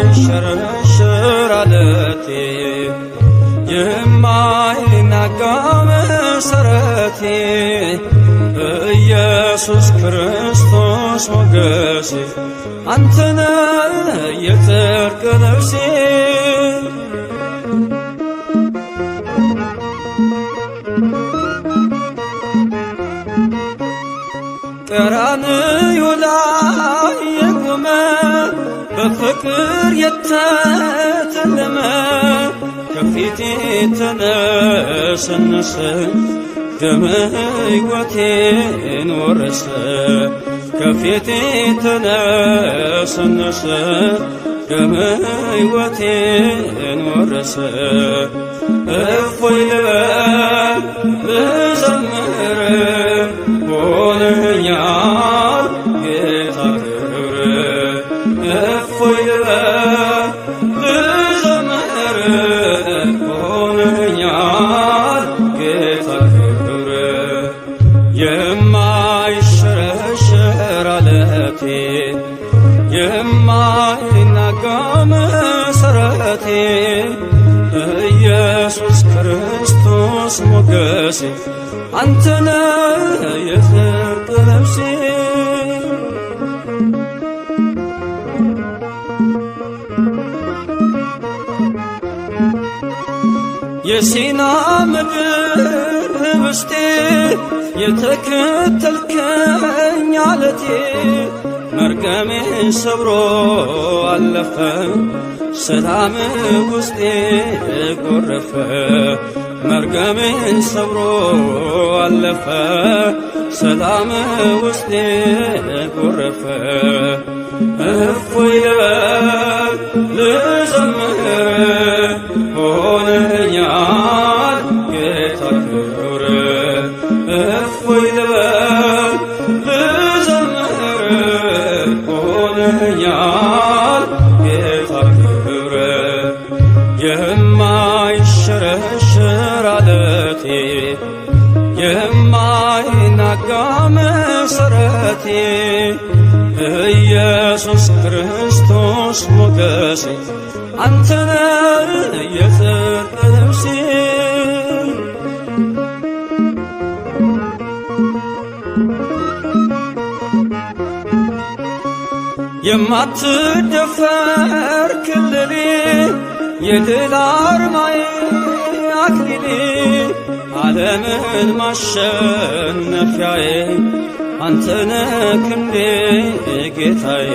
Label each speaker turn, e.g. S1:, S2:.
S1: የማይሸረሸር አለቴ፣ የማይናጋ መሰረቴ፣ ኢየሱስ ክርስቶስ ሞገሴ፣ አንተነ የጽድቅ ልብሴ። ቀራንዮ ላይ የቆመ፣ በፍቅር የተተለመ፣ ከፊቴ ተነሰነሰ፣ ደመ ሕይወቴን ወረሰ። ከፊቴ ተነሰነሰ፣ ደመ ሕይወቴን ወረሰ። እፎይ ልበል ልዘምር፣ ሆነኛል ጌታ ክብር። እፎይ ልበል ልዘምር፣ ሆነኛል ጌታ ክብር። የማይሸረሸር አለቴ፣ የማይናጋ መሰረቴ፣ ኢየሱስ ክርስቶስ ሞገሴ፣ አንተነ የጽድቅ ልብሴ። የሲና ምድር ህብስቴ፣ የተከተልከኝ አለቴ፣ መርገሜን ሰብሮ አለፈ፣ ሰላም ውስጤ ጎረፈ። መርገሜን ሰብሮ አለፈ፣ ሰላም ውስጤ ጎረፈ። እፎይ ልበል ልዘምር፣ ሆነኛል ጌታ ክብር። እፎይ ልበል ልዘምር፣ ሆነኛል ጌታ ክብር። የማይሸረሸር አለቴ፣ የማይናጋ መሰረቴ፣ ኢየሱስ ክርስቶስ ሞገሴ፣ አንተነ የጽድቅ ልብሴ። የማትደፈር ክልሌ፣ የድል አርማዬ አክሊሌ፣ ዓለምን ማሸነፊያዬ፣ አንተነ ክንዴ ጌታዬ።